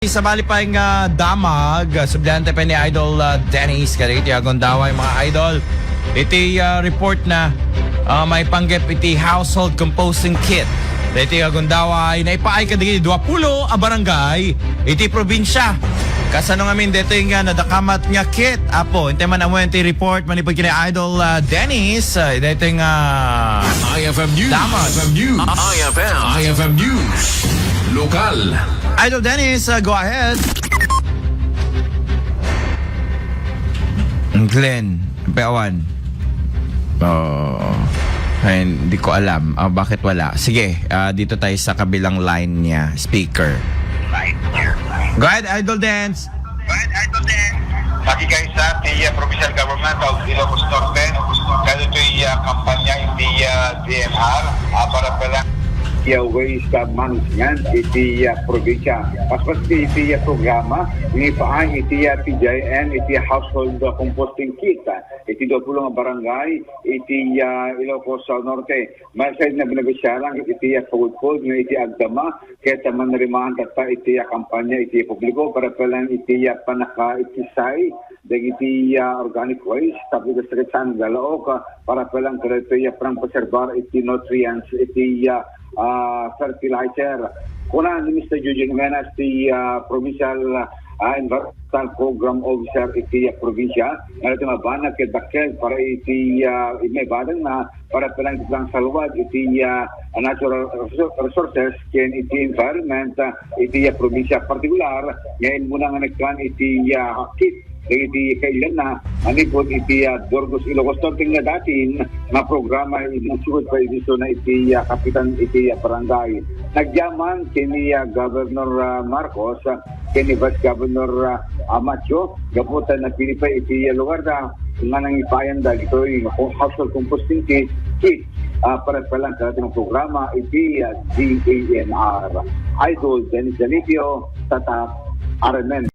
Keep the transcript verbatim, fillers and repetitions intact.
Sabali pay nga damag, ah, sublian tayo pay ni Idol, ah, Dennis, kadagiti agundaway, mga idol. Iti, ah, report na, ah, maipanggep iti household composting kit. Daytoy agundaway, naipaay kadagiti dua pulo a barangay iti probinsya. Kasano ngamin daytoy nga nadakamat nga kit? Apo, intay man amuen ti report, manipud kini Idol, ah, Dennis, ah, daytoy nga I F M News. Damag. I F M News. I F M. I F M News. Lokal. Idol Dennis, uh, go ahead. Glenn, Peawan. Oh, ay, hindi ko alam. Ah, bakit wala? Sige, ah, dito tayo sa kabilang line niya, speaker. Go ahead, Idol Dennis. Pakikaysa ti, ah, provincial government of Ilocos Norte, kadagitoy, ah, kampanya iti, ah, D N R, ah, para pala iya waste, ah, management iti, ah, probinsya. Paspas ti iti, ah, programa, inipaay iti, ah, P J N, iti household, ah, composting kit, ah, iti dua pulo nga barangay iti, ah, Ilocos, ah, Norte. Masayd na beneficiaran iti, ah, pagudpod nga iti agdama, ket, ah, manrimaan tatta iti, ah, kampanya iti publiko para pala iti, ah, panaka-ikisay dagiti, ah, organic waste, tapno ket saan nga laok, ah, para pala kadagitoy, ah, pangpreserbar iti nutrients iti, ah, ah, fertilizer. Kuna ni Mister Eugene Menas ti, ah, Provincial, ah, Environmental Program Officer iti, ah, probinsya, nga iti mabanag ket dakkel para iti, ah, maibadanna para pala iti pangsalwag iti, ah, natural resou-, resources ken iti environment, ah, iti, ah, probinsya, partikular nga immuna nga nagkan iti, ah, kit dagiti kailianna manipud iti, ah, Burgos, Ilocos Norte nga datin nga programa iti sugod pa iti zona iti, ah, kapitan iti, ah, barangay. Nagyaman ken ni, ah, Governor, ah, Marcos, ah, ken ni Vice Governor, ah, Amacio, gapu ta napili pay iti, ah, lugar da nga nangipayan dagitoy nga household composting kit, kit, ah, para pala kadagiti programa iti, ah, D A N R. Idol Dennis Zalipio, Tatak, R M N.